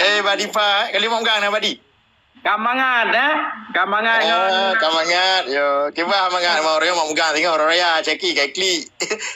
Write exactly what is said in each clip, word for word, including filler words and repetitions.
Eh, Badi Fa, eh? Kali mau pegang na, Badi? Ka mangat, eh? Ka mangat ngon Ah, ka mangat, yo. Kiban mangat, mau orang mau pegang, tengok orang raya, caki, kai klik.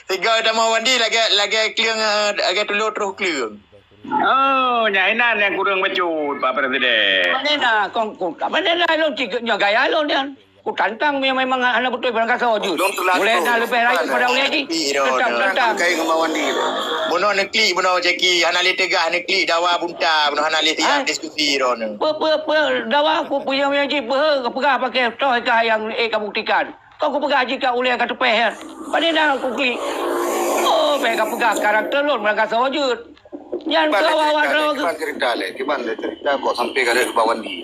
Tiga udah mau mandi, lagi, lagi keliang, eh, lagi tulo terus keliang. Oh, nyan inan nyang kurang bacut, Pak Presiden. Mana na, kong, kong, mana na lôn cik nyoe gaya lôn nyan. Ku tantang memang, memang hana beutôi barang kasau jeuet. Lôn telat Mulai tu. na leubeh rayeuk pada ulèe jih. Tapi, Iro, Tantang, Iro. tantang. Kai ngon Bang Wandi tu. Bunoe neuklik, bunoe caki, hana lé teugah neuklik dawa bunta, bunoe hana lé siap Hai. diskusi, Iro, ni. Pe, pe, pe, dawa ku puyang-puyang jih, peue, peugah pakai toh ka nyang, eh, ka buktikan. Kau ku peugah jih ka ulèe ka teupeh, ya. Padahal dah ku klik. Oh, bèk ka peugah karakter lôn barang kasau jeuet. Nyan Kiban keu lé awak-awak cerita lé, droe. kiban cerita lé, kiban lé cerita kok sampai ka lheueh keu Bang Wandi.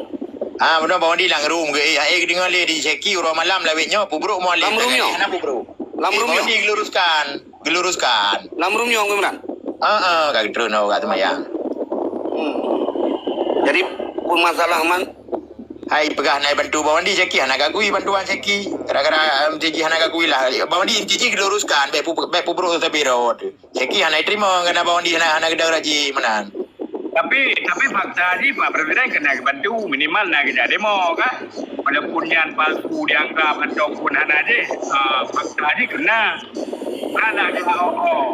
Ah, bunoe Bang Wandi lam room geuh, eh, hai, deungoe lé di Syeki uroe malam lawét nyoe, peubrok mo lé Lam room nyoe? hana peubrok. Lam Eh, room Bang nyoe? Wandi geluruskan, geluruskan. Lam room nyoe, Imran? Heeh, ka geutreun awak seumayang. Hmm. Jadi, peue masalah, Man? Hai, peugah na bantu Bang Wandi, Syeki hana gagui bantuan Syeki. Gara-gara, em, Syeki hana gagui lah. Bang Wandi, Syeki geluruskan, bèk pu-, bèk peubrok sabe rot. Syeki hana jiteurimong, keureuna Bang Wandi hana, hana geudong raji meunan. Tapi, tapi fakta jih Pak Presiden keuneuk bantu, minimal na geujak demo kan. Walaupun nyan palsu dianggap ataupun hana jih, ah, fakta jih keuneuk. Hana jih, oh, oh.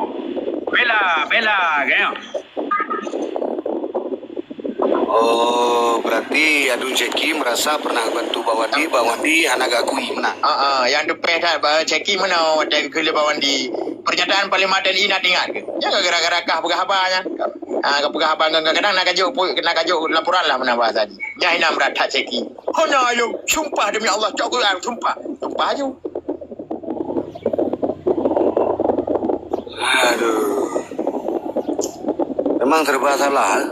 Bela, bela, kan? Oh, berarti Adun Syeki merasa pernah bantu Bang Wandi, Bang Wandi hana gagui meunan. Ah, ah, nyang teupeh that, Bang Syeki meunan watèe geukheun lé Bang Wandi. Pernyataan Panglima T N I na teuingat keu? Nyan gara-gara kah peugah haba nyan. Ah, ka peugah haba ngon kadang na kajok pu-, na kajok laporan lah meunan bahasa jih. Nyan inan brat that Syeki. Hana ayo, sumpah demi Allah, cok Quran, sumpah. Sumpah aju. Aduh. Memang serba salah, eh.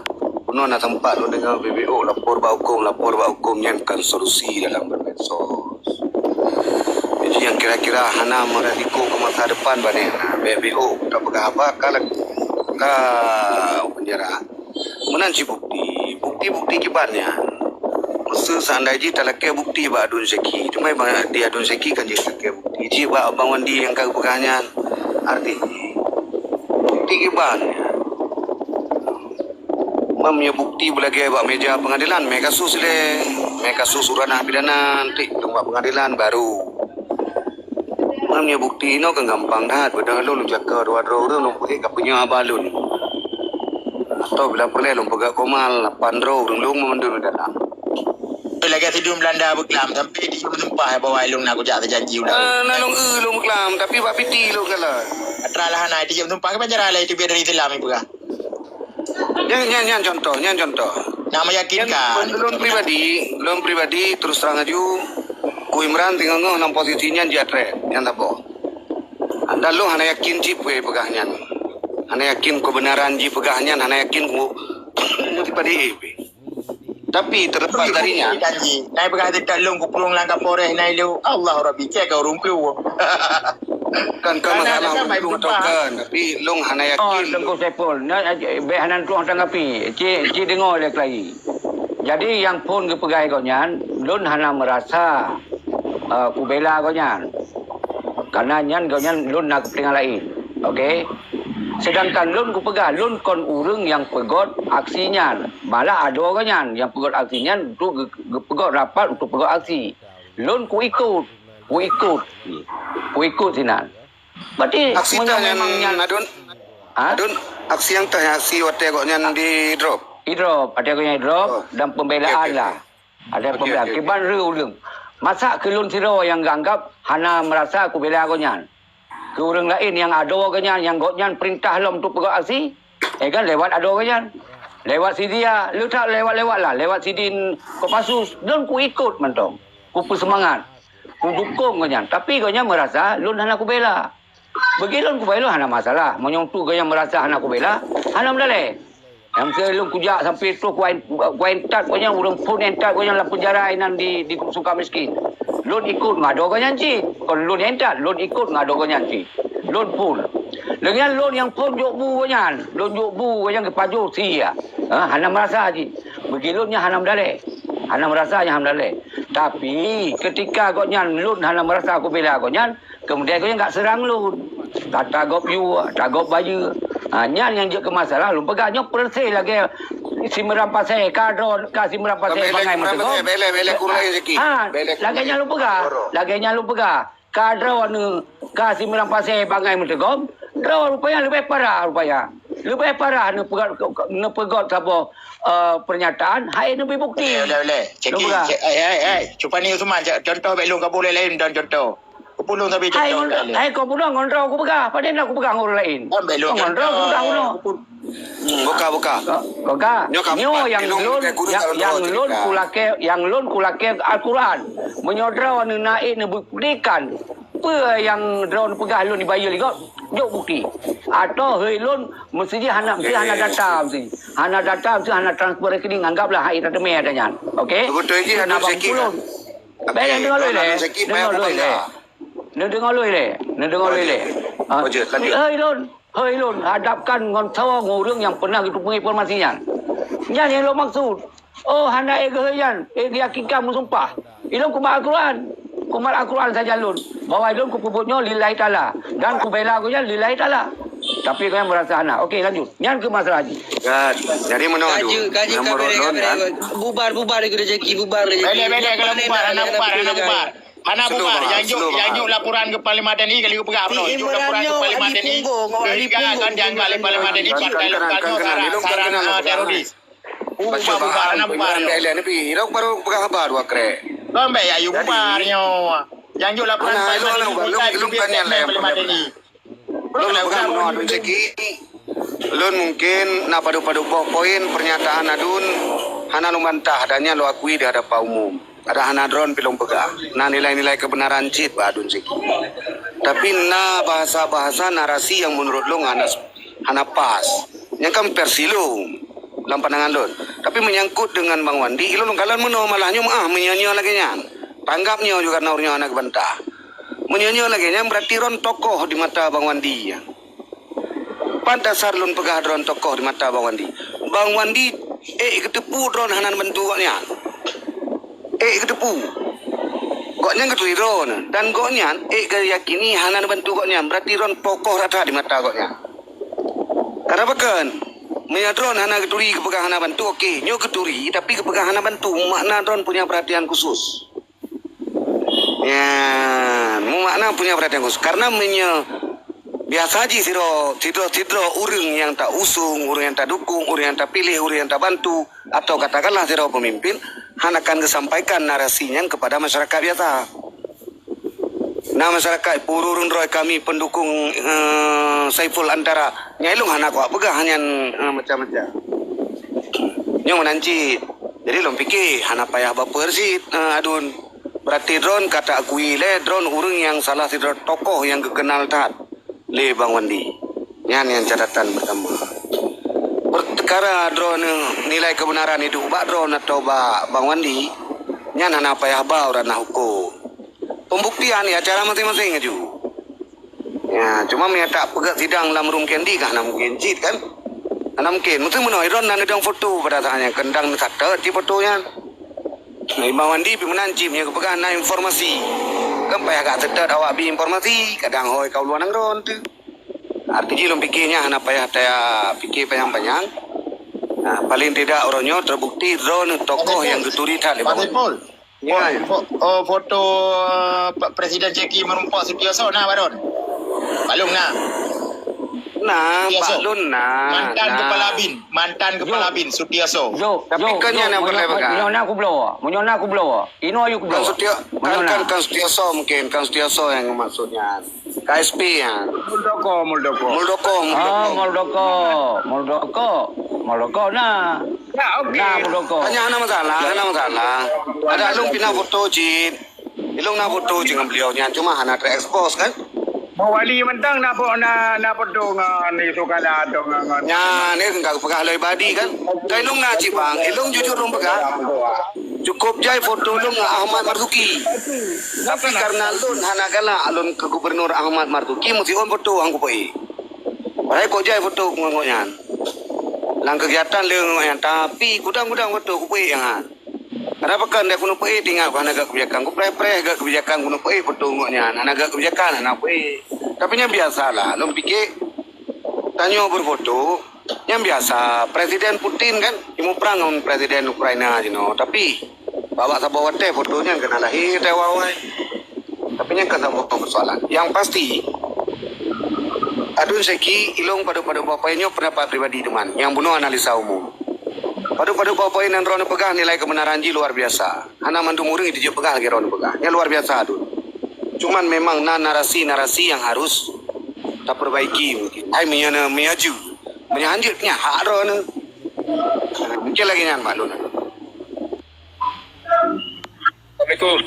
Bunoe na teumpat lôn deungoe B B O lapor bak huköm, lapor bak huköm nyan kan solusi dalam bermedsos. Jadi nyang kira-kira hana meuresiko keu masa depan baneh na, B B O tapeugah haba ka, ka penjara. Meunan cit bukti, bukti-bukti kiban nyan. Meuseu seandai jih talakèe bukti bak Adun Syeki, teuma bak di Adun Syeki kan jeuet talakèe bukti. Cit bak Bang Wandi nyang ka geupeugah nyan. Arti jih, bukti kiban nyan. Mam nyoe bukti beulagèe bak meja pengadilan, mé kasus lé, mé kasus ranah pidana, nanti lôn bak pengadilan baru. Meunyoe bukti inoe kan gampang that, padahai lôn jaka dua droe ureueng lôn peugét ka punya haba lôn. Atau bila peureulèe lôn peugah komal lapan droe ureueng lôn mandum di dalam. Lagèe sidum Belanda beuklam sampai dijeuem sumpah bahwa lôn na kujak teujanji ulang. Ah, na lôn eu lôn beuklam, tapi bak piti lôn kala. Atra lah hana dijeuem sumpah ke penjara lah itu biar dari Islam ipeugah. Nyan, nyan, nyan contoh, nyan contoh. Nak meyakinkan. Nyan, lôn pribadi, lôn pribadi terus terang aju, Ku Imran teungoh-ngoh lam posisi nyan jiatrét, nyan saboh. Dan lôn hana yakin cit peue peugah nyan. Hana yakin kebenaran jipeugah nyan, hana yakin ku, ku tipa di. Tapi terlepas dari nyan, Janji. Nai peugah teuka lôn kuplueng lam Kapolres nai lôn. Allah Rabbi, cek kau ureueng plueng. Kan, kan Karena masalah kan ureueng baik plueng jumpa. Atau kan, tapi lôn hana Oh, yakin. Teungku Saiful, na, eh, bèk hana tuah tanggapi. Cik, cik deungö lé keulayi. Jadi nyang phôn geupeugah gobnyan, lôn hana meurasa, eh, kubela gobnyan. Karena nyan gobnyan lôn na keupeuntengan laén. Oke. Sedangkan lôn kupeugah, lôn kon ureueng nyang peugöt aksi nyan. Malah adoe gobnyan nyang peugöt aksi nyan untuk geu-, geupeugöt rapat untuk peugöt aksi. Lôn kuikot, kuikot, kuikot sinan. Berarti Aksi meunyoe tah nyan, memang nyan Adun? Ha? Adun, aksi nyang tah nyan aksi watèe gobnyan di drop? Di drop, watèe gobnyan di drop Oh. dan pembelaan Oke, oke, lah. oke. Ada Oke, pembelaan. oke, oke. Kiban re uleueng. Masa keu lôn sidroe nyang geuanggap hana meurasa kubela gobnyan. Keu ureueng laén nyang adoe gobnyan, nyang gobnyan peurintah lom untuk peugöt aksi, eh kan, lewat adoe gobnyan. Lewat si dia, leutak lewat-lewat lah, lewat sidin Kopassus, lôn kuikot mantong. Kupeuseumangat. Kudukong gobnyan. Tapi gobnyan meurasa lôn hana kubela. Bagi lôn kubela lôn hana masalah. Meunyoe tu gobnyan meurasa hana kubela, hana meudalèh. Nyang meuseu lôn kujak sampai troh kuintat gobnyan, ureueng phôn intat gobnyan lam penjara inan di, di sukamiskin. Lôn ikot ngon adoe gobnyan cit. Kon lôn intat, lôn ikot ngon adoe gobnyan cit. Lôn phôn. Lagèe nyan lôn nyang phôn jok bu gobnyan. Lôn jok bu gobnyan geupajoh sie. Ha, hana meurasa cit. Bagi lôn nyan hana meudalèh. Hana meurasa nyan hana meudalèh. Tapi ketika gobnyan lôn hana meurasa kubela gobnyan, Kemudian gobnyan ka seurang lôn. Ka tagôp yue, tagôp bayeue. Ha, nyan nyang jeuet keu masalah lôn peugah nyoe persis lagèe Simeurang Pasé, ka droe ka Simeurang Pasé bangai meuteugom. Belek, belek, belek, kurang rezeki. Ha, lagèe nyan lôn peugah. Lagèe nyan lôn peugah. Ka droeneuh ka Simeurang Pasé bangai meuteugom, droe rupanya leubeh parah rupanya. Leubeh parah neupeugot, neupeugot saboh, eh, pernyataan, hai neubri bukti. Ulèe, ulèe, ulèe. Ceki, cek, hai, hai, hai. Cupani Usman, cek, contoh bèk lôn ka boleh laén dan contoh. Kupulung tapi contoh. Hai, kon pudong ngon droe kupeugah, padahai na kupeugah ngon ureueng laén. Ngon droe kupeugah bunoe. Hmm, buka, buka. Ko-, koka. Nyoe nyang lôn, nyang, nyang lôn kulakèe, nyang lôn kulakèe Al-Quran. Meunyoe droeneuh na ék neubuktikan peue nyang droeneuh peugah lôn dibayeue lé gob, jok bukti. Atau hei lôn meusti hana, meusti hana data meusti. Hana data meusti hana transfer rekening, anggaplah hai tateumé ata nyan. Okey? Beutôi jih. Hana bak pulung. Bèk neudeungoe lé. Neudeungoe lé. Neudeungoe lé. Neudeungoe lé. Hei lôn. Hei lôn, hadapkan ngon soe ngon ureueng nyang pernah geuteupeue informasi nyan. Nyan nyang lôn maksud. Oh, hana ék geuhôi nyan, ék geuyakinkan meusumpah. Ilôn kumat Al-Quran. Kumat Al-Quran sajan lôn. Bahwa ilôn kupeubuet nyoe lillahi ta'ala. Dan kubela gobnyan lillahi ta'ala. Tapi gobnyan meurasa hana. Okey, lanjut. Nyan keuh masalah jih. Jadi meunoe. Bubar, bubar lagi rezeki, bubar lagi. Belek, belek, kalau bubar, hana bubar, hana bubar. Hana bubar, janjuk, janjuk laporan keu Panglima T N I kali geupeugah bunoe. Janjuk laporan keu Panglima T N I. Keuhinggaran kan dianggap lé Panglima T N I partai lokal nyoe sarang, sarang, ah, teroris. Bubar, bubar, hana bubar. Ilong baru peugah haba dua krek. Kon bèk ya, yue bubar nyoe. Janjuk laporan keu Panglima T N I. Lôn peugah bunoe Adun Zaki. Lôn mungken na padub-padub boh poin pernyataan Adun hana lôn bantah dan nyan lôn akui di hadapan umum. Ada hana droen pih lôn peugah. Na nilai-nilai kebenaran cit bak Adun Zaki. Tapi na bahasa-bahasa narasi nyang menurut lôn hana, hana pas. Nyan kan versi lôn lam pandangan lôn. Tapi menyangkut dengan Bang Wandi, ilôn lôn kalon meunoe malah nyoe meuah meunyoe-nyoe lagèe nyan. Tanggap nyoe juga na ureueng nyoe hana geubantah. Meunyoe nyoe lagèe nyan, berarti droen tokoh di mata Bang Wandi nyan. Pat dasar lôn peugah droen tokoh di mata Bang Wandi. Bang Wandi ék geuteupeue droen hana neubantu gobnyan. Ék geuteupeue. Gobnyan geuturi droen dan gobnyan ék geuyakini hana neubantu gobnyan, berarti droen tokoh rata di mata gobnyan. Karena pakon? Meunyoe droen hana geuturi geupeugah hana bantu, oke, nyoe geuturi tapi geupeugah hana bantu, makna droen punya perhatian khusus. Nyan, meumakna punya perhatian khusus. Karena meunyoe biasa jih sidroe, sidroe, sidroe ureueng nyang tausung, ureueng nyang tadukung, ureueng nyang tapiléh, ureueng nyang tabantu, atau katakanlah sidroe pemimpin, hana akan geusampaikan narasi nyan kepada masyarakat biasa. Na masyarakat peurureung droe kami pendukung, eh, Saiful Antara. Nyan ilong hana kuat peugah nyan, eh, macam-macam. Nyoe meunan cit. Jadi lôn pike hana payah baper cit, eh, Adun. Berarti droen ka taakui lé droen ureueng nyang salah sidroe tokoh nyang geukenal that lé Bang Wandi. Nyan nyang catatan pertama. Perkara droeneuh nilai kebenaran idup bak droen atau bak Bang Wandi, nyan hana payah ba u ranah huköm. Pembuktian ya cara masing-masing aju. Ya, cuma meunyo tapeugét sidang lam room candy ka hana mungkin cit kan? Hana mungkin. Meusti meunoe droen na neudong foto pada saat nyan, keudang neusateut cit foto nyan. Bang Wandi pih meunan cit meunyo geupeugah na informasi. Kan payah gak seutôt awak bi informasi, kadang hôi ka u luwa nanggroe teuh. Arti jih lôn pike nyan hana payah taya pike panyang-panyang. Nah, paling tidak uroe nyoe terbukti droen tokoh nyang geuturi that lé Bang Wandi. Ya, ya. Fo-, oh, foto, eh, Pak Presiden Jeki meurumpok Sutioso na, Baron? Balum na. Nah, Sutioso. Pak Lun na. Mantan na. Kepala bin, mantan kepala bin, Sutioso. Yo, tapi yo, kan yo, yang meunyo-, boleh pegang. Meunyo na kubloe, meunyo na kubloe. Ino ayu kubloe. Kan Sutio-, meunyo kan, na. Kan, kan Sutioso mungkin, kan Sutioso yang maksudnya. K S P ya. Muldoko, Muldoko. Muldoko, ah, Muldoko. Muldoko, Muldoko, Muldoko na. Ya, oke. Nah, Muldoko. Hanya hana masalah, hana masalah. Ada lung pinah foto cit. Ilung na foto cit ngon beliau nyan cuma hana terekspos kan. Mau wali mentang na fo-, na, na foto ngon itu kala atau ngon, ngon. Nyan ni enggak peugah loi badi kan. Kai lung na cit bang, ilung jujur lung peugah. Cukup jai foto lôn ngon Ahmad Marzuki. Tapi karena lôn hana galak lôn keu Gubernur Ahmad Marzuki, meusiôn foto han kupeuék. Padahai kok jai foto ngon gobnyan. Lam kegiatan lé ngon gobnyan, tapi gudang-gudang foto kupeuék nyan. Karena pakon deh keuneuk peuék, tinggai ku hana gak kebijakan, kupreh-preh gak kebijakan keuneuk peuék foto ngon gobnyan. Hana gak kebijakan, hana peuék. Tapi nyan biasalah, lôn pike tanyoe berfoto, Nyang biasa, Presiden Putin kan, imuprang ngon Presiden Ukraina jinoe. Tapi, bak saboh watèe foto nyan keunan lahé teuh awai-awai. Tapi nyan ka saboh persoalan. Nyang pasti, Adun Syeki, ilôn padub-padub poin nyoe pendapat pribadi teuma. Nyang bunoe analisa umum. Padub-padub poin nyang droeneuh peugah nilai kebenaran jih luar biasa. Hana mandum ureueng jijak peugah lagèe droeneuh peugah. Nyan luar biasa Adun. Cuman memang na narasi-narasi nyang harus taperbaiki mungkin. Hai meunyoe na, meunyoe jeuet. Meunyoe hanjeuet nyan hak droeneuh. Mungkin lagèe nyan bak lôn. Assalamualaikum.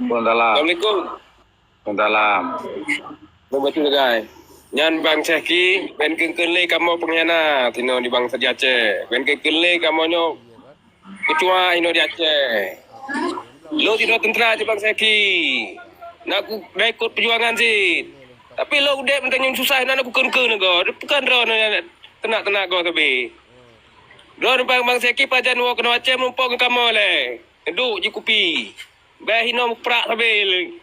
Waalaikumsalam. Assalamualaikum. Waalaikumsalam. Beutôi, guys. Nyan Bang Syeki, bèk keu-keu lé kamoe peunghianat inoe di bangsa Aceh. Bèk keu-keu lé kamoe nyoe keucuak inoe di Aceh. Lôn sidroe teuntra cit Bang Syeki. Na ku-, na ikot peujuangan cit. Tapi lôn udép mantong nyoe susah, na ku keu-keu ngon gob. Bukan droeneuh teunak-teunak gob sabe. Droeneuh Bang, Bang Syeki pajan woe keunoe Aceh mumpung kamoe lé. Duek jikupi. Bèk hinoe muprak sabe lé.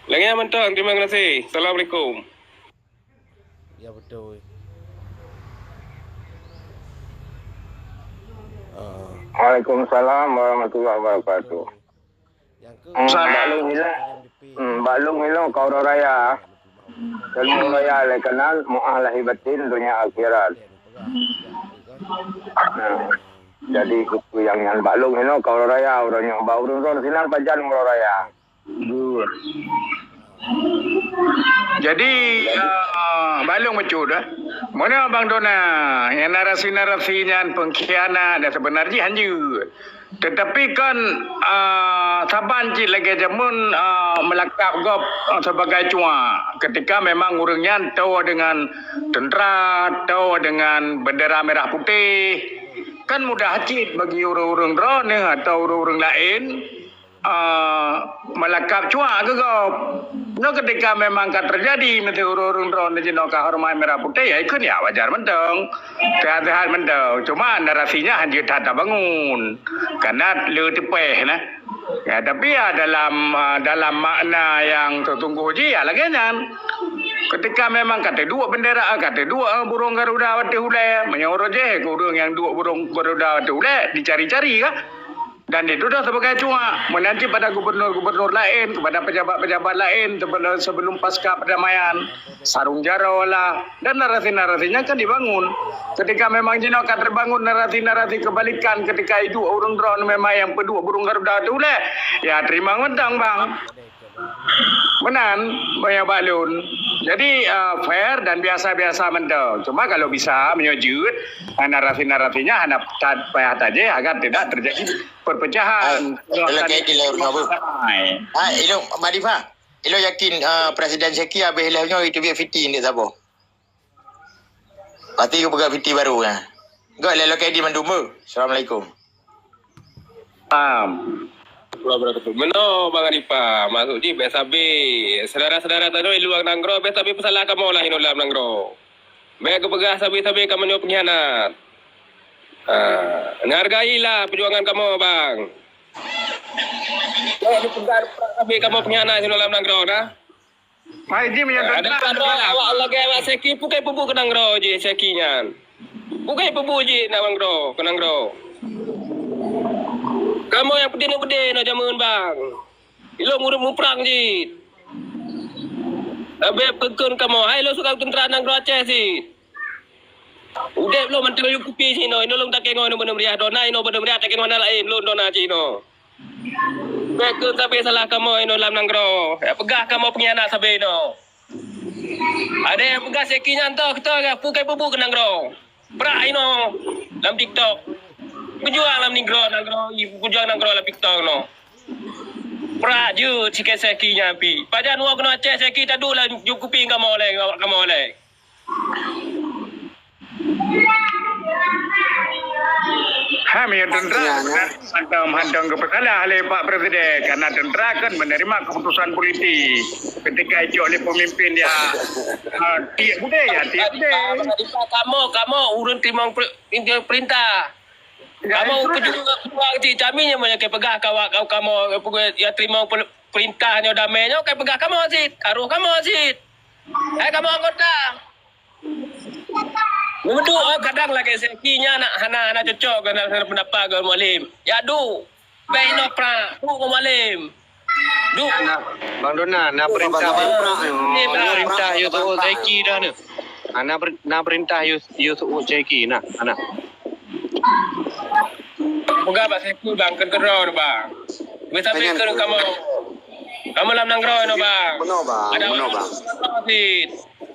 Lagèe nyan mantong, terima kasih. Assalamualaikum. Ya, beutôi. Ah. Waalaikumsalam warahmatullahi wabarakatuh. Nyang keu- Hmm, bak lôn ilôn, hmm, bak lôn ilôn ka uroe raya. Ka uroe raya lé keunan, meu'ah lahé batin, donya akhirat. Nah, jadi, keu nyang nyan bak lôn ilôn ka uroe raya, uroe nyoe bak ureueng droen sinan pajan uroe raya. Betul. Jadi, eh, bak lôn bacut, eh. Meunan Bang Dona, nyang narasi-narasi nyan pengkhianat dan sebenar jih hanjeuet. Tetapi kan, eh, saban cit lagèe jameun, eh, meulakab gob, eh, sebagai cuak. Ketika memang ureueng nyan toe dengan tentera, toe dengan bendera merah putih, kan mudah cit bagi ureueng-ureueng droeneuh atau ureueng-ureueng laén ah, meulakab cuak keu gob. Nyoe ketika memang ka teujadi, meusé ureueng-ureueng droeneuh jinoe ka horeumat merah putih, ya ikheun ya wajar mantong. Sehat-sehat mantong. Cuma narasi nyan hanjeuet that tabangun. Karena le teupeh nah. Ya, tapi ya dalam, ah, dalam makna nyang sesungguh jih ya lagèe nyan. Ketika memang ka teuduek bendera, ka teuduek, ah, burông Garuda ateueh ulèe, meunyoe uroe jih keu ureueng nyang duek burông Garuda ateueh ulèe, dicari-cari kah? Dan ditudoh sebagai cuak. Meunan cit pada gubernur-gubernur laén, kepada pejabat-pejabat laén sebelum, sebelum pasca perdamaian, sarung jaroe lah, dan narasi-narasi nyan kan dibangun. Ketika memang jinoe ka terbangun narasi-narasi kebalikan ketika iduek ureueng droeneuh memang nyang peuduek burông Garuda ateueh ulèe, ya teurimong mantong, Bang. Meunan, meunyoe bak lôn. Jadi, ah, fair dan biasa-biasa mantong. Cuma kalau bisa, meunyoe jeuet, ah, narasi-narasi nyan hana ta-, payah tajéh agar tidak terjadi perpecahan. Hai, kalau kayak di laut apa? Damai. Hai, ilôn, Mbak Difa. Ilôn yakin, ah, Presiden Syeki habéh lheuh nyoe itu biar fiti ndak saboh. Pasti geupeugah fiti baru, ya. Gok lé lokedi mandum, beuh. Assalamualaikum. Am. Meunoe Bang Hanifa, maksud jih bèk sabe. Syedara-syedara tanoh di luwa nanggroe bèk sabe peusalah kamoe lah inoe lam nanggroe. Bèk geupeugah sabe-sabe kamoe nyoe peunghianat. Ha, neuhargailah peujuangan kamoe, Bang. Bèk geupeugah sabe kamoe peunghianat inoe lam nanggroe, nah. Hai, jih meunyoe ada tuan-tuan, awak lagèe awak Syeki, pukon peubuet keu nanggroe jih Syeki nyan. Pukon peubuet jih nanggroe, keu nanggroe. Kamoe nyang peudeh-peudeh nyoe jameun, Bang. Ilôn ureueng muprang jih. Leubeh peukon kamoe, hai lôn suka teuntara nanggroe Aceh cit. Udép lôn mantong yue kupi sinoe, inoe lôn takengoe inoe beuneumeriah dona, inoe beuneumeriah takengoe na laén lôn dona cit inoe. Bèk keu sabe salah kamoe inoe lam nanggroe. Ya peugah kamoe peunghianat sabe inoe. Ada nyang peugah Syeki nyan toh, toh ya, pukon peubuet keu nanggroe. Prak inoe lam TikTok. Peujuang lam nanggroe, nanggroe, peujuang nanggroe lam TikTok inoe. Prak jeuet sikét Syeki nyan pi. Pajan woe keunoe Aceh Syeki taduek lam jukuping kamoe lé, ngawak kamoe lé. Ha, meunyoe teuntara mantong, mantong geupeusalah lé Pak Presiden, karena teuntara kan menerima keputusan politik. Ketika icok lé pemimpin ya, ha, tiek budé ya, tiek budé. Kamoe, kamoe ureueng teurimong per-, perintah. Ya, kamoe itu pejuang, pejuang cit, kami nyang meunyoe peugah kawak kamoe, ya teurimong per-, perintah nyoe damé nyoe, peugah kamoe cit, aroh kamoe cit. Hai kamoe anggota. Meuduk, oh, kadang lagèe Zaki nyan hana, hana cocok keu, hana pendapat keu Mualem. Ya, duek. Bèk inoe prang. Duek keu Mualem. Duek. Na, Bang Dona, na perintah. Ni, Bang. Perintah Yusuf Zaki dah ni. Ah, na per-, na perintah Yus-, Yusuf Zaki, na, na. Peugah bak Zaki, Bang, keu keudroe, Bang. Weh, sampai keu kamoe. Kamoe lam nanggroe, no, Bang. Meunoe, Bang. Ada meunoe, Bang.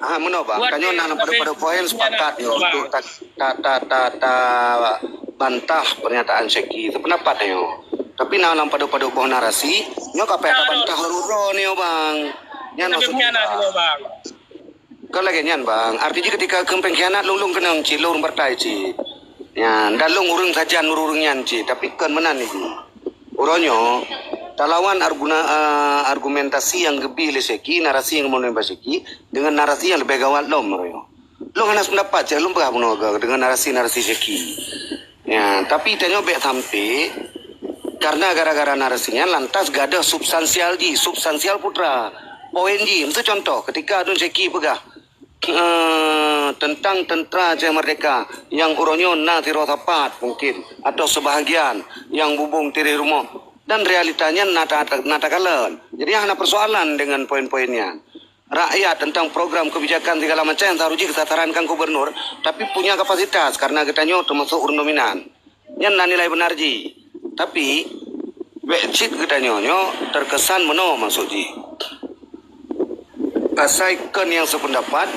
Ah, meunoe, Bang. Tanyoe na lam padub-padub poin sepakat nyoe untuk ta-, ta-, ta-, ta-, tabantah pernyataan Syeki. Sependapat tanyoe. Tapi na lam padub-padub boh narasi, nyoe ka payah tabantah uroe-uroe nyoe, Bang. Nyan maksud, Bang. Kon lagèe nyan, Bang. Arti jih ketika keu pengkhianat lôn, lôn keunong cit, lôn partai cit. Nyan, dan lôn ureueng sajan ureueng nyan cit, tapi kon meunan nyoe. Uroe nyoe, talawan arguna-, eh, argumentasi nyang geubri lé Syeki, narasi nyang geumeunan bak Syeki, deungon narasi nyang leubeh gawat lom uroe nyoe. Lôn hana sependapat cit, lôn peugah bunoe deungon narasi-narasi Syeki. Ya, tapi tanyoe bèk sampai karena gara-gara narasi nyan lantas gadôh substansial jih, substansial putra. Poin jih, miseu contoh, ketika Adun Syeki peugah, eh, tentang tentera Aceh Merdeka yang uroe nyoe na sidroe sapat mungkin, atau sebahagian yang bubong tireh rumoh. Dan realitanya na ta-, na takalon. Jadi, hana persoalan dengan poin-poin nyan. Rakyat tentang program kebijakan segala macam yang taruh jih keu sasaran kan gubernur, tapi punya kapasitas karena geutanyoe termasuk ureueng dominan. Nyan na nilai benar jih. Tapi, bèk cit geutanyoe nyoe terkesan meunoe maksud jih. Asai kon nyang sependapat,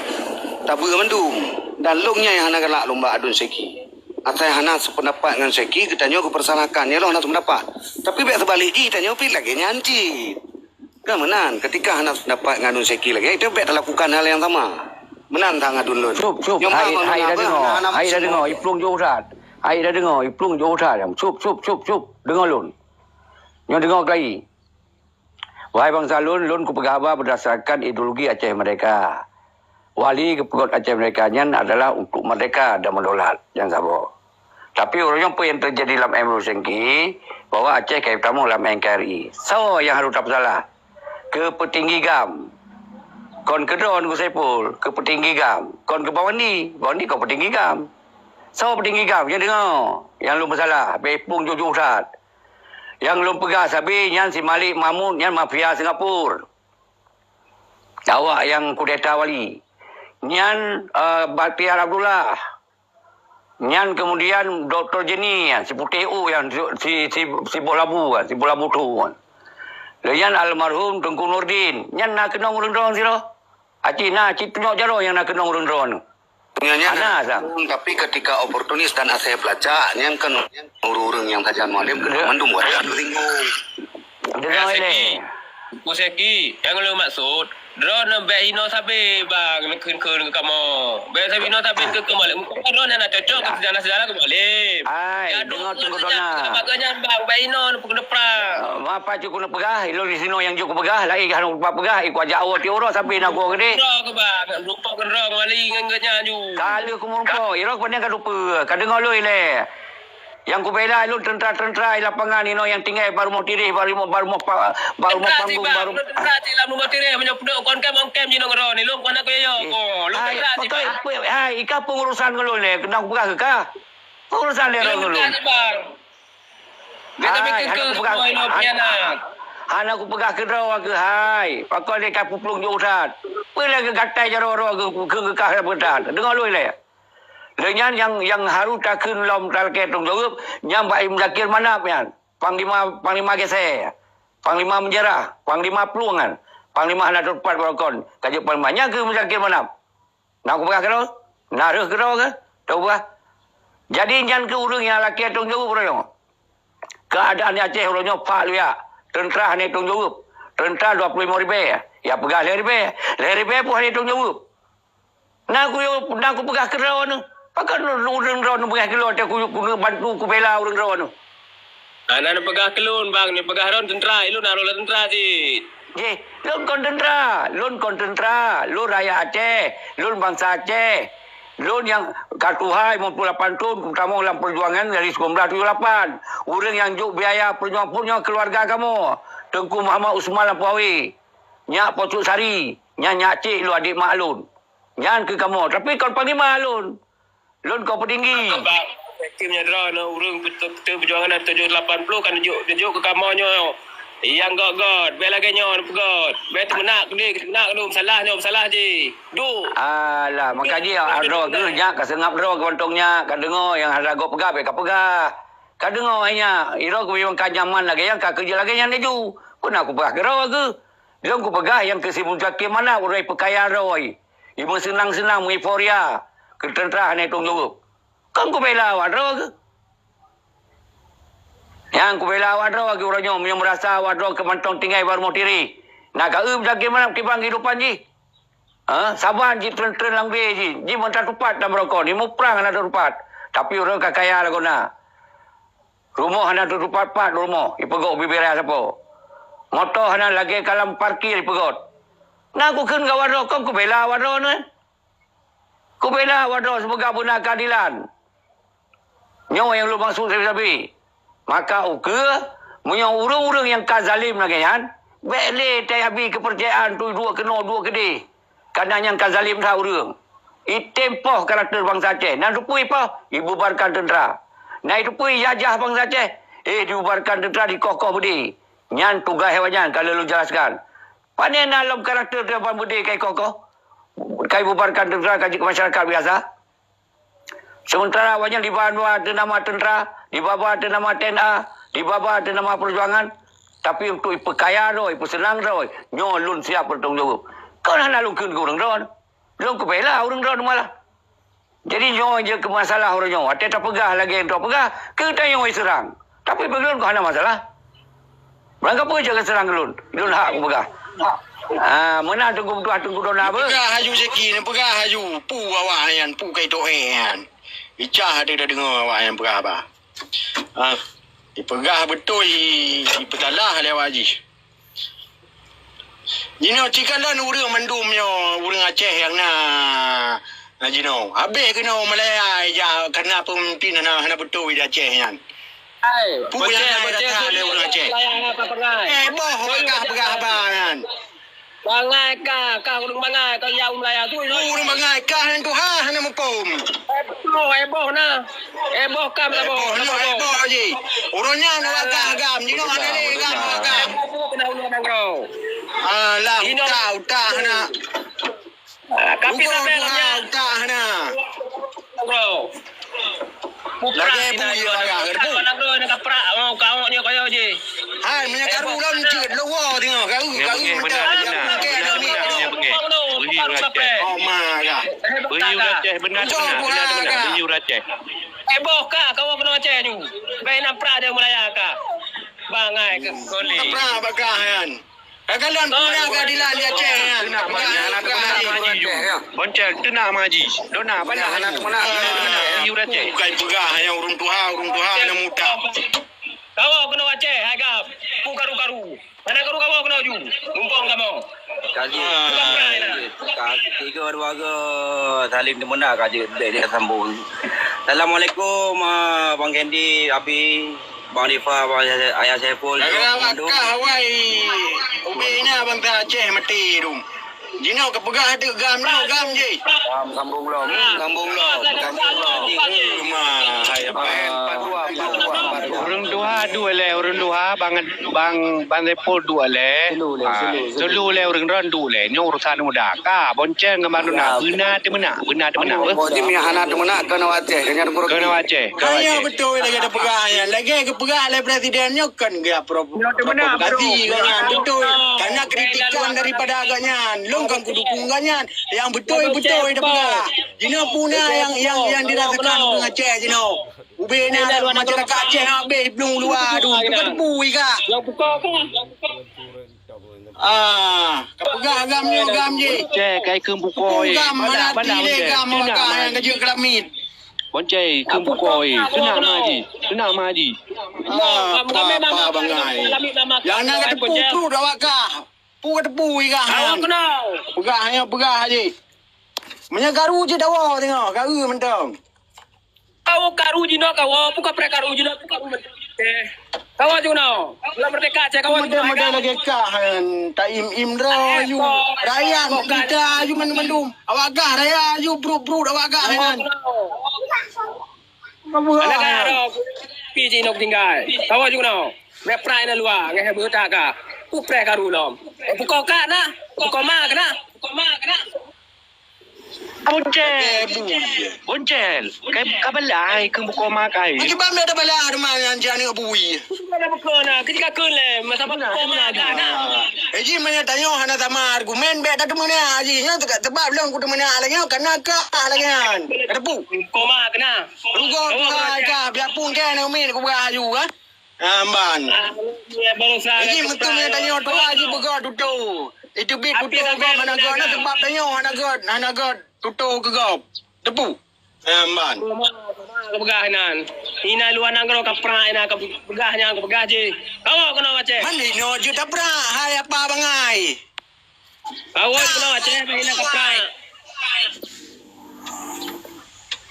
tabeue mandum. Dan lôn nyan nyang hana galak lôn bak Adun Syeki. Asai hana sependapat ngon Syeki, geutanyoe geupersalahkan. Nyoe lôn hana sependapat. Tapi bèk seubalik jih, tanyoe pih lagèe nyan cit. Kan meunan, ketika hana sependapat ngon Adun Syeki lagèe, itu bèk talakukan hal nyang sama. Meunan that Adun lôn. Cup, cup. Nyoe hai, hai dah deungoe. Hai dah deungoe, iplueng jôk that. Hai dah deungoe, iplueng jôk that. Cup, cup, cup, cup. Deungoe lôn. Nyoe deungoe keuhai. Wahai bansa lôn, lôn kupeugah haba berdasarkan ideologi Aceh Merdeka. Wali geupeugöt Aceh Merdeka nyan adalah untuk merdeka dan merdaulat nyang saboh. Tapi uroe nyoe peue nyang teujadi lam M Syeki, bahwa Aceh ka tamong lam N K R I. Soe nyang harôh tapeusalah? Keu peutinggi GAM. Kon keu droe Teungku Saiful, keu peutinggi GAM. Kon keu Bang Wandi, Bang Wandi kon peutinggi GAM. Soe peutinggi GAM? Nyan deungoe, nyang lôn peusalah, bèk iplueng jôk-jôk that. Nyang lôn peugah sabe nyan si Malik Mahmud nyan mafia Singapura. Awak nyang kudeta wali. Nyan, eh, Bakhtiar Abdullah. Nyan kemudian Doktor Jenny, si Putéh U nyan, si, si, si, si Boh Labu, si Boh Labu Tu. Lheuh nyan almarhum Teungku Nurdin. Nyan na keunong ureueng droe sidroe. Aci na, ci tunyok jaroe nyang na keunong ureueng droe nyoe. Nyan, nyan, hana, Sam. Tapi ketika oportunis dan asai pelacak, nyan kan ureueng-ureueng nyang sajan Mualem keunan mandum watèe teusinggung. Deungoe ilèe. Teungku Syeki, nyang lôn maksud, droeneuh bèk inoe sabe, Bang, neukheun-kheun keu kamoe. Bèk sabe inoe sabe keu, keu Mualem. Muka droeneuh hana cocok keu sejarah-sejarah keu Mualem. Ai, deungoe Teungku Dona. Bak geuh nyan, Bang, bèk inoe neupeukeudeuprang. Apa cit keuneuk peugah, ilôn disinoe nyang jeuet kupeugah, laén hana kupeugah, ikeu jak awak tiep uroe sampai na goe geude. Droe keuh, Bang, lumpah keudroe wali ngon geuh nyan ju. Ka lheueh kumeurumpok, iroe keubandeng ka lupeue, ka deungoe lôn ilèe. Nyang kubela lôn teuntara-teuntara di lapangan inoe nyang tinggai bak rumoh tireh, bak rumoh, bak rumoh pa-, bak rumoh panggung, bak rumoh. Teuntara cit lam rumoh tireh, meunyoe peuduek kon kem, on kem jinoe ngon droeneuh, lôn kon aku yo. Eh, ko, lôn hai, teuntara cit, Bang. Hai, ka peue urusan ngon lôn lé, keuneuk peugah keu ka? Peue urusan lé droeneuh ngon lôn? Teuntara cit, Bang. Hai, hana kupeugah, hana, hana kupeugah keudroe keuh hai. Pakon lé ka peuplueng jôk that. Peue lagèe gatai jaroe-roe keuh, keuh, keuh ka beudat. Deungoe lôn ilèe. Lheueh nyan nyang, nyang harôh takheun lom talakèe tanggung jaweueb, nyan bak Muzakir Manaf nyan. Panglima, Panglima Geusé. Panglima Meunjarah, Panglima Plueng nyan. Panglima hana teupat bak kon. Ka jeuet Panglima. Nyan keuh Muzakir Manaf. Na kupeugah keudroe? Na rheueh keudroe keuh? Tapeugah. Jadi nyan keuh ureueng nyang lakèe tanggung jaweueb uroe nyoe. Keuadaan di Aceh uroe nyoe phak luyak. Teuntara hana tanggung jaweueb. Teuntara dua ploh limong ribèe. Ya peugah lhèe ribèe. Lhèe ribèe pun hana tanggung jaweueb. Na ku, na kupeugah keudroe neuh. Pakon ureueng droeneuh peugah keudroe, ku, ku bantu kubela ureueng droeneuh. Hana neupeugah keu lôn, Bang, neupeugah droeneuh teuntara, ilôn na rôh lam teuntara cit. Jih, lôn kon teuntara, lôn kon teuntara, lôn rakyat Aceh, lôn bansa Aceh. Lôn nyang ka tuha limong ploh lapan thon, kutamong lam peujuangan dari sembilan belas tujoh lapan. Ureueng nyang jok biaya peujuangan pun nyoe keuluwarga kamoe, Teungku Muhammad Usman Lampu Awe. Nyak Po Cut Sari, nyan nyak cék lôn, adék mak lôn. Nyan keu kamoe. Tapi kon panglima lôn. Lôn kon peutinggi. Bah, yakin nyan droe na ureueng beutôi-beutôi peujuangan tujoh lapan ploh kan jok, jok keu kamoe nyoe. Nyang gét-gét, bèk lagèe nyoe peugét. Bèk teumeunak keudéh, teumeunak keudéh, salah nyoe, salah jih. Duek. Alah, maka jih droe keuh nyak ka seungab droe keu mantong nyak, ka deungoe nyang hana gob peugah, bèk ka peugah. Ka deungoe hai nyak, droe keuh memang ka nyaman lagèe nyan, ka keujeuet lagèe nyan laju. Peue na kupeugah keu droe keuh. Lôn kupeugah nyang keu si Muzakir Manaf uroe peukaya droe. Imeuseunang-seunang, meueuforia, keu teuntra hana tanggung jaweueb. Kon kubela awak droe keuh. Nyang kubela awak droe keuh uroe nyoe, meunyoe meurasa awak droe keu mantong tinggai bak rumoh Tiréh. Na ka eu Muzakir Manaf kiban keuhidupan jih. Ha? Saban jitreun-treun lam ubé jih. Jih meunan tupat dan beurokok. Di muprang hana tupat. Tapi ureueng ka kaya lagoena. Rumoh hana tupat-pat rumoh, ipeugot ubé bira sapo. Moto hana lagèe ka lam parkir ipeugot. Na kukheun keu awak droe, kon kubela awak droe nyoe. Kubela awak droe sipeugah beuna keuadilan. Nyoe nyang lôn maksud sabe-sabe. Maka ukeue, meunyoe ureueng-ureueng nyang ka zalem lagèe nyan, bèk lé taabi keupeurcayaan teuh duek keunoe duek keudéh. Kareuna nyan ka zalem that ureueng. Item poh karakter bansa Aceh. Na teupeue poh, ibubarkan teuntra. Na teupeue jajah bansa Aceh, eh, dibubarkan teuntra, dikoh-koh beudé. Nyan tugaih awaknyan ka lôn jelaskan. Pane na lom karakter teumpat beudé ka ikoh-koh, ka ibubarkan teuntra ka jeuet keu masyarakat biasa. Sementara awaknyan diba-ba ateueh nama teuntra, diba-ba ateueh nama T N A, diba-ba ateueh nama peujuangan, tapi untuk ipeukaya droe, ipeuseunang droe, nyoe lôn siap bertanggung jawab. Kon hana lôn kheun keu ureueng droe. Lôn kubela ureueng droe malah. Jadi nyoe jeuet keu masalah uroe nyoe. Watèe tapeugah lagèe nyang tapeugah, keu tanyoe iseurang. Tapi bagi lôn kon hana masalah. Barangkapeue jeuet keu seurang lôn, lôn hak kupeugah. Ah, meunan Teungku Meutuah, Teungku Dona beuh. Peugah haju Zaki, peugah haju. Peue awak nyan, peue ka itoe nyan. Icah ada deungoe awak nyan peugah bah. Ah, ipeugah beutôi, ipeusalah lé awak jih. Jinoe cikalon ureueng mandum nyoe, ureueng Aceh nyang na, na jinoe. Habéh keunoe Malaya ija kareuna peumimpin hana, hana beutôi di Aceh nyan. Hai, peue nyang na rata lé ureueng Aceh. Eh, boh awak kah peugah haba nyan. Bangai kah, kah ureueng bangai, kah ya u Malaya tu. Ureueng bangai kah nyan tuha hana muphom. Eh, boh, eh, boh na. Eh, boh kam, eh, boh, boh nyoe, eh, boh jih. Ureueng nyan awak gam, jinoe hana lé gam awak gam. Eh, boh keunan ureueng nanggroe. Alah, utak, utak hana. Ah, tapi utak hana. Bro. Lagèe bu ya, ya, bu. Nanggroe ni kaprak, oh, kau ni kaya je. Hai, minyak karu lom jeuet, lo wo tengok, karu, karu. Minyak bengeh, minyak bengeh. Bengeh, minyak bengeh. Beli ureueng Aceh. Oh, ma, ya. Beli ureueng Aceh, beuna, beuna, beuna, beuna. Beli ureueng Aceh. Eh, boh ka, kawa keunoe Aceh nyoe. Bèk na pra dia Malaya ka. Bangai keu koli. Pra bagah nyan. Kakalon pula keadilan di Aceh nyan. Teunak maji. Boncel, teunak maji. Dona, panas. Beli ureueng Aceh. Bukan peugah hanya ureueng tuha, ureueng tuha na muta. Kawa keunoe Aceh, hai gam. Pu karu-karu. Hana karu kamoe keunoe ju. Mumpung kamoe. Ka jeuet. Ah. Ka tiga dua ke saling teumeunak ka jeuet bèk dia sambung. Assalamualaikum, ah, Bang Kendi, Abi, Bang Rifa, Bang Ayah Saiful, Bang Mandum. Kah awai ubé na bangsa Aceh mati tu. Jinoe ka peugah teuk gam nyoe gam jih. Gam sambung lom, sambung lom, sambung lom. Cuma hai apa? Ureueng tuha dua lé, ureueng tuha bang Bang, Bang Saiful duek lé. Telu lé, ah, telu, telu lé ureueng droen duek lé. Nyoe urusan muda. Ka, Bonceng ngon Bang Dona. Beuna teumeunak, beuna teumeunak, beuh. Pokok jih meunyo hana teumeunak, keunoe Aceh, keunoe Aceh. Keunoe Aceh. Lagèe geupeugah nyan, lagèe geupeugah lé presiden nyoe kan geuyak pro-, provokasi gobnyan. Beutôi. Karena kritikan daripada gobnyan. Lôn kan kudukung gobnyan. Nyang beutôi, beutôi tapeugah. Jinoe puna nyang, nyang, nyang dirasakan ureueng Aceh jinoe. Ubé na masyarakat Aceh habéh blueng luwa tu. Teuka teupui ka. Ah, ka peugah agam nyoe agam jih. Ceh, kai kheun bukoi. Agam mana pilih agam awak nyang ka jeuet keu lamiet. Boncai kheun bukoi. Keunak maji. Keunak maji. Ah, apa, apa bangai. Nyang na ka teupui pruet awak kah. Pu ka teupui kah. Peugah nyoe, peugah jih. Meunyoe karu jih dawa teungoh, karu mantong. Kawoe karu jinoe kawoe, peue kapreh karu jinoe, peue karu mantong. Eh. Kawan ju keunoe. Lam merdeka cek kawan ju keunoe. Model-model lagèe kah, han. Taim-im droe ju. Rakyat kita ju mandum-mandum. Awak gah raya ju brut-brut awak gah, han. Anak kah dah. Pi ji nok tinggai. Kawan ju keunoe. Meprai na luwa, ngeh beuta kah. Kupreh karu lom. Pukok kah nah. Pukok ma kah nah. Pukok ma kah nah. Boncel. Boncel. Kai, ka balai keu buko makai. Aki bang dah balai ada mana yang jani bui. Ada buko na, ketika kele, masa buko makai na. Eh, ji mana tanyo hana sama argumen, bek tak mana aji. Nyo tak sebab long ku mana lagi nyo, karena ka lagi kan. Ada bu. Buko makai na. Rugo tu hai ka, biarpun kan umi ku baju kan. Amban. Jadi meuteumé tanyoe dua ji beugöt tutoe. Itu bit tutoe gob hana göt, na sebab tanyoe hana göt, hana göt tutoe keu gob. Teupeu. Amban. Peugah nan. Ina luwa nanggroe ka prak ina ka peugah nyang ka peugah jih. Kawa keunoe Aceh. Man inoe ju taprak hai apa bangai. Awai keunoe Aceh, bah ina kaprak.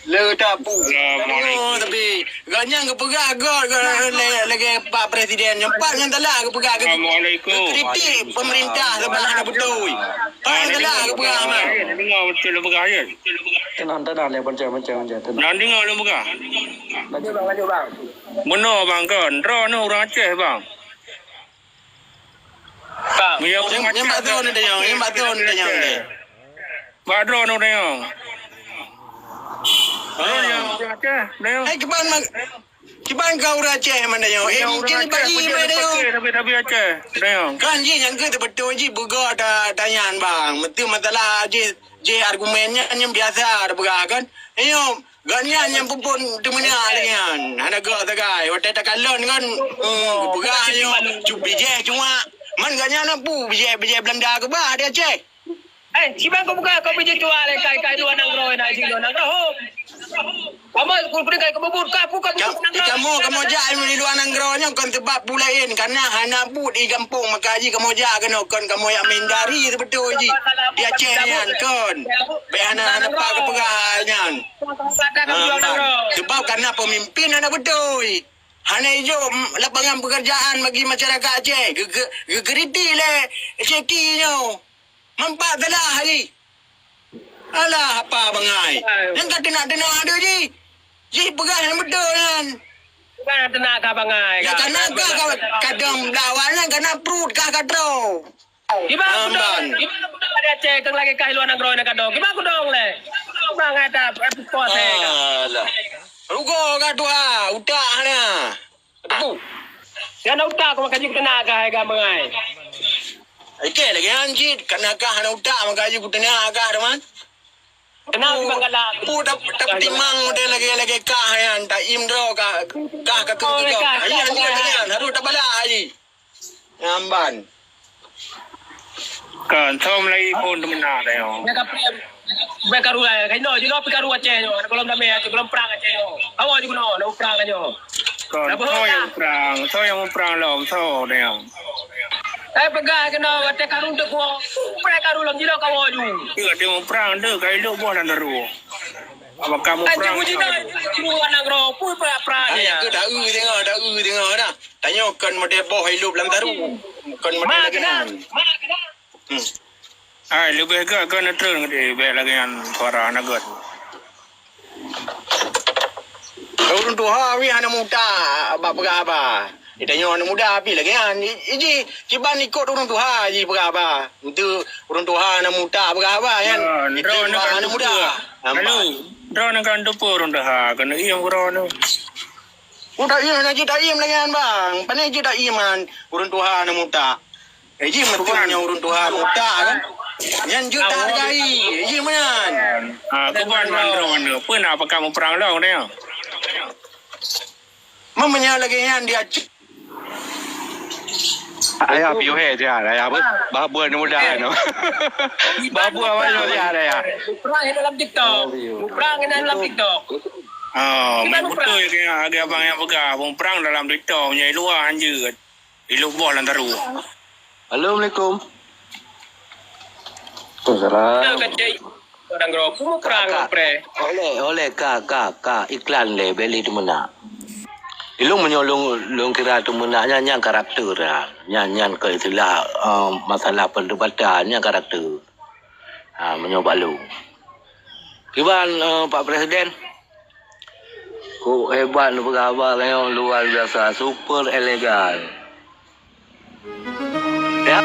Le tapu. Assalamualaikum. Oh, tapi gobnyan geupeugah göt, göt lé-, lagèe Pak Presiden. Nyang pat nyan telah geupeugah geu-, Assalamualaikum. Geukritik pemerintah sebab hana beutôi. Pat nyan telah geupeugah, Mak. Dengar beutôi lôn peugah, ya. Tenang, tenang, lé, baca, baca, baca, tenang. Nak dengar lôn peugah? Lanjut, bang, lanjut, bang. Beuna, bang, kan? Droeneuh ureueng Aceh, bang. Bang. Meunyoe ureueng Aceh, nyan bak droeneuh, Dayang. Nyan bak droeneuh, Dayang. Bak droeneuh, Dayang. Droeneuh ureueng Aceh, Dayang. Eh, kiban man, kiban ka ureueng Aceh man, Dayang. Eh, mungkin bagi man, Dayang. Tapi, tapi Aceh, Dayang. Kan, ji, nyang keu teubeutôi ji, beugöt ta-, tanyan, bang. Meuteumé masalah ji, ji argumen nyan, nyan biasa tapeugah, kan. Ayo, Gobnyan nyang peuphon teumeuna lagèe nyan. Hana göt sagai. Watèe takalon kan, hmm, geupeugah nyoe, cut bijèh cuak. Man gobnyan na peue bijèh, bijèh Beulanda keubah di Aceh. Eh, si bang kau buka kau bijèh cuak lé kai, kai luwa nanggroe na si luwa nanggroe. Kamoe ku peudeuh kai keu bubur ka, ku ka bubur nanggroe. Kamoe, kamoe jak di luwa nanggroe nyoe kon sebab peue laén, karena hana buet di gampông, maka jih kamoe jak keunoe kon kamoe jak meuhindari seubeutôi jih. Di Aceh nyan kon. Bèk hana, hana pat geupeugah nyan. Ha, sebab karena pemimpin hana beutôi. Hana ijok lapangan pekerjaan bagi masyarakat Aceh. Geu-, geu-, geukritik lé Syeki nyoe. Manfaat salah lagi. Alah, apa bangai. Nyang ka teunak-teunak ada ji. Ji peugah nyang beutôi nyan. Bukan teunak ka bangai. Ya, karena ka, ka, kadang dakwah nyan karena perut ka, ka droe. Kiban kudong, kiban kudong ada cek keng lagi kah luar nanggroe nak kadong. Kiban kudong leh. Bang ada, eh, puas eh. Alah. Rugo ka tuha, utak hana. Teupeu. Hana utak kau maka ji kuteunak kah hai ka mengai. Oke, lagi hanjit, karena kah hana utak maka ji kuteunak kah, teman. Kenal bang galak. Pu tap, tap timang model lagi, lagi kah yan, tak im dro kah, kah ka keu keu. Ayan, ayan, ayan, harus tak balak ai. Ngamban. Kan, som lagi pun teumena dah yo. Bai karu lah, kaino jinoe pi karu Aceh nyoe, ada belum damai Aceh, belum perang Aceh nyoe. Awak juga no, nak perang nyoe. Kan, so yang perang, so yang perang lom, so dah yo. Eh, peugah keunoe watèe karu teukuah, peugah karu lom jinoe kawoe ju. Iya, dia mau perang tu, kai lu boh dan daru. Apa kamu perang? Anjing uji dah, lu anak roh, pun perang-perang ya. Aku dah eu tengok, dah eu tengok dah. Tanyoe kon model boh hilup lam taru. Kon model lagèe nyan. Hmm. Ai, leubeh gèt kon neutreun geude bèk lagèe nyan suara hana gèt. Ureueng tuha wih hana muta bak peugah haba. Di tanyoe aneuk muda pi lagèe nyan. I, i ji kiban ikot ureueng tuha ji peugah haba. Enteuk ureueng tuha hana muta peugah haba nyan. Droeneuh hana muda. Lalu, droeneuh kan teupeu ureueng tuha keuneuk iem droeneuh. Muda iem na jeuet taiem lagèe nyan, bang. Pane jeuet taiem nyan ureueng tuha na muta. Eh, ji meuteumé nyoe ureueng tuha muta kan. Nyan jeuet tahargai. Eh, ji meunan. Ah, kuban mandum anu. Peue na pakai muprang lom dia? Meunyoe lagèe nyan dia c- Ayah piu he dia, ayah apa? Bah buah ni muda no. Bah buah apa dia, ayah? Muprang dalam TikTok. Muprang dalam TikTok. Oh, memang betul ke agak abang yang pegang. Abang perang dalam TikTok punya luar anjir. Di lubah lantaru. Assalamualaikum. Waalaikumsalam. Orang geroku mau perang pre. Oleh, oleh ka, ka, ka iklan le beli tu mena. Ilong meunyoe lôn, lôn kira teumeunak nyan, nyan karakter lah. Nyan, nyan keu istilah, eh, masalah perdebatan, nyan karakter. Ha, meunyoe bak lôn. Kiban, eh, Pak Presiden? Kok hebat neupeugah haba nyoe, luar biasa, super elegan. Ya.